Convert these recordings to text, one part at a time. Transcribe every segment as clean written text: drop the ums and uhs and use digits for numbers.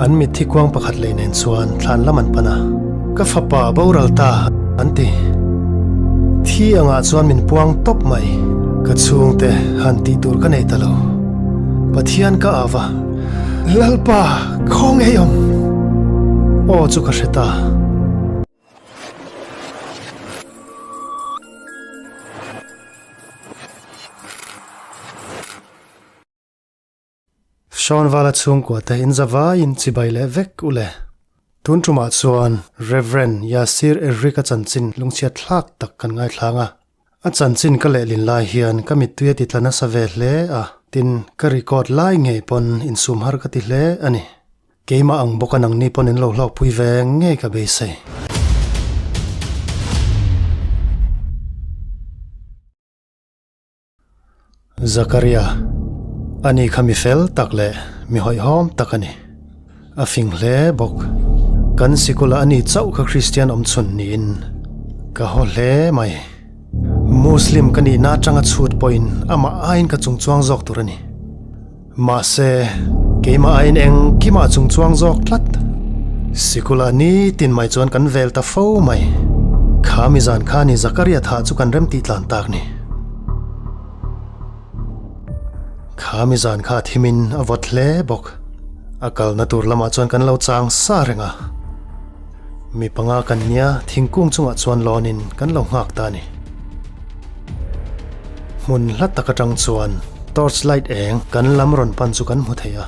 An mitthi kuang pakhat lei nen chuan thlan lam an pan a, Ka fapa boral ta, an ti. Thi angah chuan min puang tawp mai. Ka chhungte han tih tur ka nei ta lo. Pathian ka au va, Lalpa, khaw ngei awm? Aw chu ka hre ta. Hrawnvala chhungkua te in zavaiin chibai leh vek u le. Tun tumah chuan Rev. Yasir Eric-a chanchin lungchhiat thlak tak kan ngaithlang a. A chanchin ka lehlin lai hian ka mittui a ti tla nasa ve hle a, tin ka record lai ngei pawn insum har ka ti hle a ni. Keimah ang bawka nangni pawn in lo hlawkpui ve ngei ka beisei. Zakaria, Ani kha mi fel tak leh mi hawihhawm tak a ni. A fing hle bawk. Kan sikula ani chauh kha Kristian awm chhun niin ka haw hle mai. Muslim ka nihna atanga chhut pawhin amah aiin ka chungchuang zawk tur a ni. Mahse, keimah aiin engkimah chungchuang zawk tlat. Sikula nitin mai chuan kan vel ta fo mai. Kha mi zan kha ni Zakaria thah chu kan remtih tlan tak ni. Kha mi zan kha thimin a vawt hle bawk. A kalna tur lamah chuan kan lo chang sa reng a. Mi panga kan nia thingkung chungah chuan lawnin kan lo nghak ta a ni. Hmun hla tak atang chuan torch light eng kan lam rawn pan chu kan hmu thei a,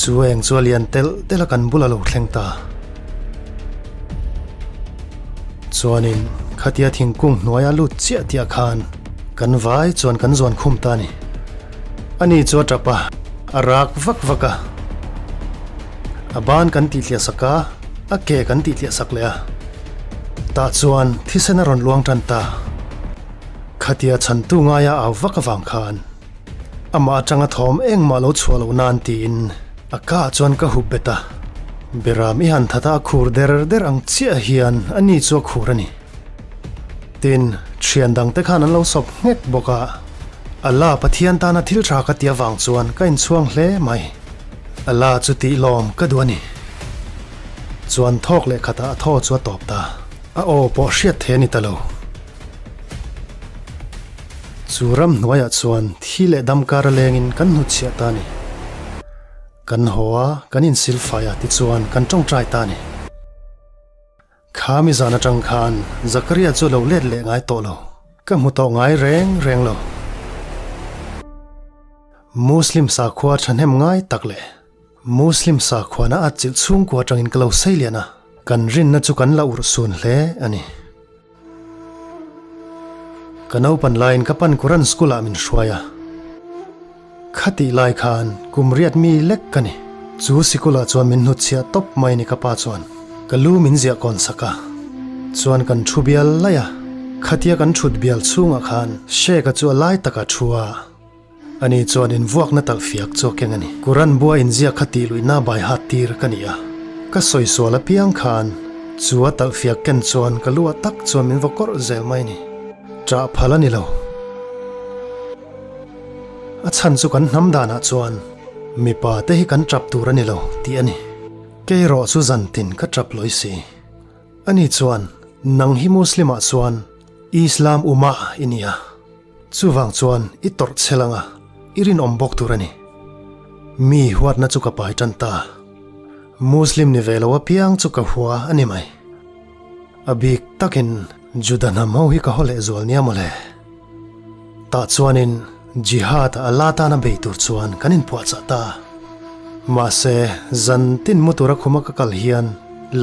chu eng chu a lian telh telh a kan bul a lo thleng ta. Chuanin khatia thingkung hnuaia lut chiah tih khan kan vai chuan kan zuan khum ta a ni. Ani chu a tap a, a rak vak vak a. A ban kan tih tliah sak a, a ke kan tih tliah sak leh a. Tah chuan thisen a rawn luang tan ta. Khatia chhantu ngaia au vak avang khan amah atanga thawm engmah lo chhuah loh nan tiin a ka ah chuan ka hup bet a. Beram i han that a a khur der der ang chiah hian a ni chu a khur a ni. Tin, thian dangte khan an lo sawp nghek bawk a. Allah Pathian tana thil tha ka ti avang chuan ka inchhuang hle mai. Allah chu tih lawm ka duh a ni. Chuan thawk leh khatah a thaw chu a tawp ta. A aw pawh hriat thei a ni ta lo. Chu ram hnuaiah chuan thi leh dam kar a lengin kan hnutchhiah ta a ni. Kan haw a, kan insilfai a tichuan kan tawngtai ta a ni. Kha mi zan atang khan Zakaria chu lo let leh ngai tawh lo. Ka hmu tawh ngai reng reng lo. Muslim sakhua thahnem ngai tak leh Muslim sakhuana a chilh chhungkua atangin ka lo sei lian a, kan rinna chu kan la urh sun hle a ni. Ka naupan laiin ka pan Quran school ah min hruai a. Khatih lai khan kum riat mi lek ka ni. Chu sikul ah chuan min hnutchhiah tawp mai ni ka pa chuan ka lu min ziah kawn sak a. Chuan kan thu bial laih a. Khatia kan thut bial chhungah khan Sheikh-a chu a lai takah thu a. Ani chuan invuakna talh fiak chu a keng a ni. Quran bua inziak kha tih luihna bai hat tir ka ni a. Ka sawi sual apiang khan chu a talh fiak ken chuan ka lu ah tak chuan min va kawrh zel mai a ni. Ṭah phal a ni lo. A chhan chu kan hnam danah chuan mipa te hi kan ṭap tur a ni lo tih a ni. Kei erawh chu zantin ka ṭap lawi si. Ani chuan nang hi Muslim ah chuan Islam Ummah i ni a. Chuvang chuan i tawrh chhel anga i rinawm bawk tur a ni. Mi huatna chu ka pai tan ta. Muslim ni ve lo apiang chu ka hua a ni mai. A bik takin Juda hnam ho hi ka haw leh zual nia mawle. Tah chuanin Jihad a Allah tana bei tur chuan kan inpuahchah ta. Mahse, zan tin mu tura khuma ka kal hian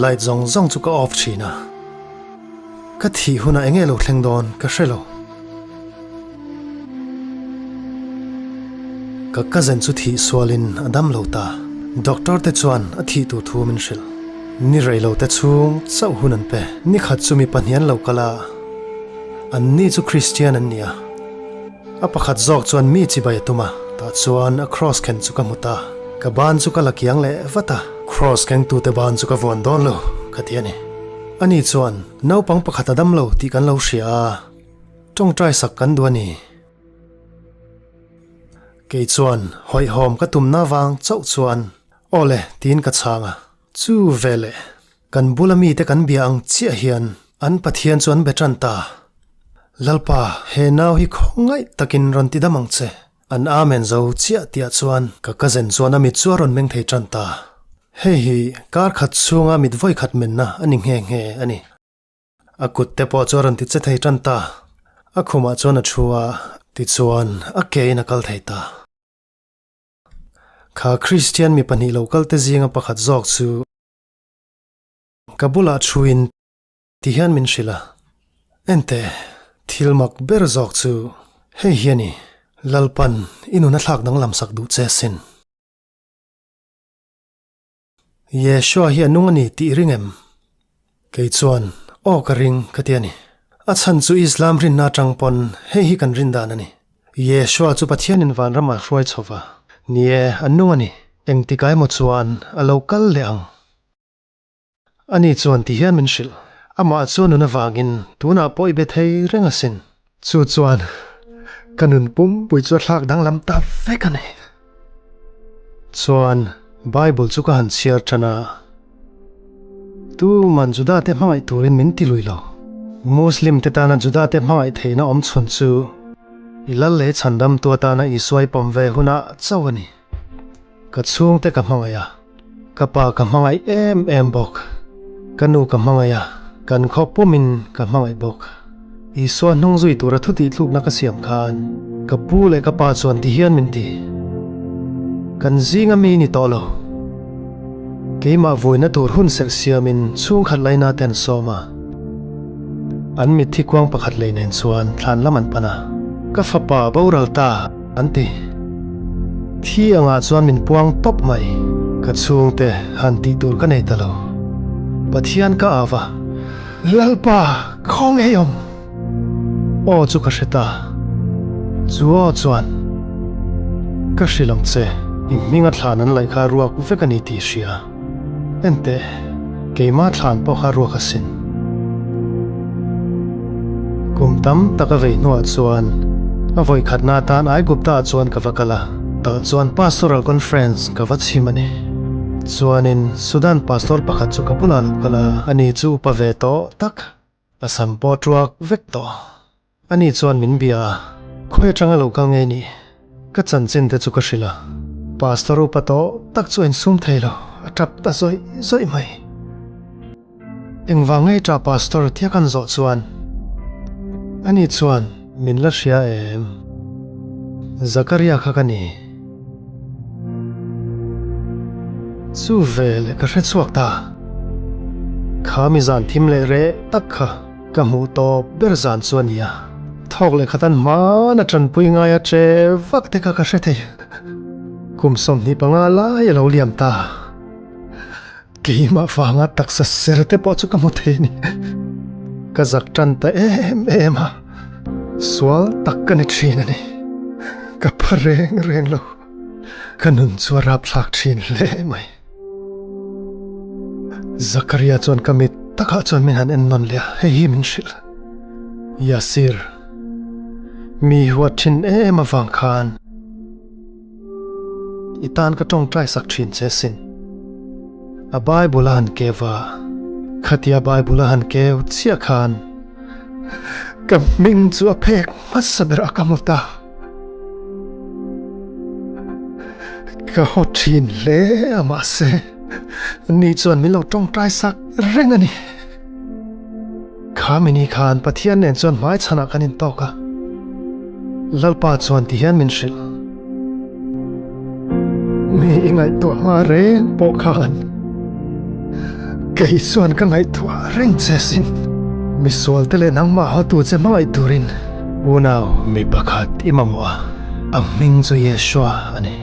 light zawng zawng chu ka off thin a. Ka thih hunah enge lo thleng dawn ka hre lo. Ka cousin chu thih sualin a dam lo ta. Doctor te chuan a thih tur thu min hrilh. Ni rei lo te chhung chauh hun an pe. Ni khat chu mi pahnih an lo kal a, an ni chu Christian an ni a. A pakhat zawk chuan mi chibai a tum a, tah chuan a cross khen chu ka hmu ta. Ka ban chu ka la kiang leh vat a. Cross kengtute ban chu ka vuan dawn lo, ka ti a ni. Ani chuan naupang pakhat a dam lo tih kan lo hria a, tawngtai sak kan duh a ni. Kei chuan hawihhawm ka tumna vang chauh chuan. Aw le, tiin ka chhang a. Chu veleh, kan bula mite kan bia ang chiah hian an Pathian chu an be tan ta. Lalpa, he nau hi khawngaih takin rawn ti dam ang che. An Amen zo chiah tihah chuan ka cousin chuan a mit chu a rawn meng thei tan ta. Hei hi kar khat chhunga mit vawi khat menna a ni nghe nghe a ni. A kut te pawh chu a rawn ti che thei tan ta. A khumah chuan a thu a, tichuan a ke in a kal thei ta. Kha Kristian mi pahnih lo kalte zinga pakhat zawk chu ka bulah thuin ti hian min hrilh a, Enteh, thil mak ber zawk chu hei hi a ni, Lalpan i nun a thlak danglam sak duh che sin. Yeshua hi a nung a ni tih i ring em? Kei chuan, Aw ka ring, ka ti a ni. A chhan chu Islam rinna atang pawn hei hi kan rin dan a ni. Yeshua chu Pathianin vanram a hruai chho va. Ni e, a nung a ni. Engtikah emaw chuan a lo kal leh ang. Ani chuan ti hian min hrilh. Amah chu nun avangin tunah pawh i be thei reng asin. Chu chuan ka nun pumpui chu a thlak danglam ta vek a ni. Chuan Bible chu ka han chhiar tan a, tuman Juda te hmangaih turin min ti lui lo. Muslim te tana Juda te hmangaih theihna awm chhun chu i lal leh chhandamtu atana Isua i pawm ve hunah chauh a ni. Ka chhungte ka hmangaih a, ka pa ka hmangaih em em bawk. Ka nu ka hmangaih a, kan khaw pumin ka hmangaih bawk. Isua hnung zui tura thu tihtlukna ka siam khan ka pu leh ka pa chuan ti hian min ti. Kan zinga mi ni tawh lo. Keimah vuaina tur hun serh siamin chhungkhat laina te an sawm a. An mitthi kuang pakhat lei nen chuan thlan lam an pan a. Ka fapa boral ta. An ti. Thi angah chuan min puang tawp mai. Ka chhungte han tih tur ka nei ta lo. Pathian ka au va, Lalpa, khawngaih awm! Aw chu ka hre ta. Chu aw chuan, Ka hrilh ang che, i hminga thlan an laih kha ruak vek a ni tih i hria. Enteh, keimah thlan pawh kha ruak asin. Kum tam tak a vei hnuah chuan a vawi khatna atan Aigupta ah chuan ka va kal a, tah chuan Pastoral Conference ka va chhim a ni. Chuanin Sudan pastor pakhat chu ka bulah a lo kal a, ani chu upa ve tawh tak, a sam pawh tuak vek tawh. Ani chuan min bia a, khawi atanga lo kal ngei ni? Ka chanchin te chu ka hrilh a, Pastor upa tawh tak chu a insum thei lo, a tap ta zawih zawih mai. Engvang ngei tah Pastor tia kan zawh chuan ani chuan min la hria em? Zakaria kha ka ni. Chu veleh ka hre chhuak ta. Kha mi zan thim leh reh tak kha. Ka hmuh tawp ber zan chu a nia. Thawk leh khatan hmana tanpui ngaia che vak te kha ka hre thei. Kum 25 lai a lo liam ta. Keimah vanga taksa ser te pawh chu ka hmu thei a ni. Ka zak tan ta em em a, sual tak ka ni thin a ni. Ka pha reng reng lo. Ka nun chu a rapthlak thin hle mai. Zakaria chuan ka mit takah chuan min han en nawn leh a, hei hi min hrilh. Yasir, mi huat thin em avang khan i tan ka tawngtai sak thin che sin. A Bible a han keu a, khatia Bible a han keu chiah khan ka hming chu a phek hmasa ber a ka hmu ta. Ka haw thin hle a mahse ni chuan min lo tawngtai sak reng a ni. Kha mini khan Pathian nen chuan hmai chhanah kan intawk a, Lalpa chuan ti hian min hrilh. Mi i ngaihtuah hma reng pawh khan kei chuan ka ngaihtuah reng che sin. Misualte leh nangmah hawtu che hmangaih turin. Unau, mi pakhat i mamawh a, a hming chu Yeshua a ni.